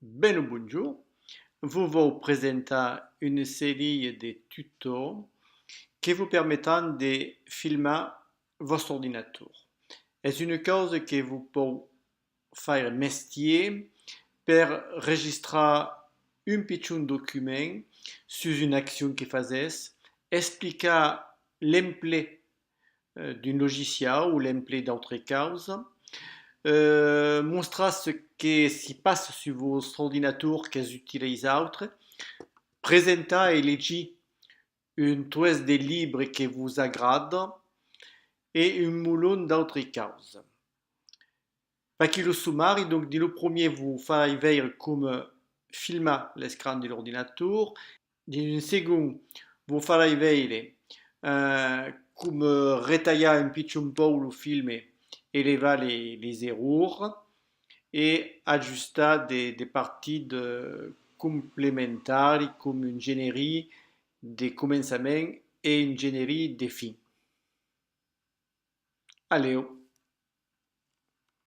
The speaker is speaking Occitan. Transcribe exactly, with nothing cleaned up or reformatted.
Ben lo bonjorn. Vos vau presentar una seria de tutos que vos permetràn de filmar vòstre ordinator. Es una causa que vos pòu faire mestier per registrar un pichon document sus una accion que fasètz, explicar l'emplet eh, d'un logiciau o l'emplet d'autre causa, eh, mostrar ce que si passa sus vòstre ordinator qu'es util a isautres, presentar e legir un tròç de libre que vos agrada e un molon d'autre causa. Vaquí lo somari, donc, dins lo premier vos farai veire coma filmar l'escran de l'ordinator. Dins un segond vos farai veire eh, coma retalhar un pichon pauc lo filme e levar les, les errors e ajustar de, de partidas complementaris com un generis de començament e un generis de fin. Alèu!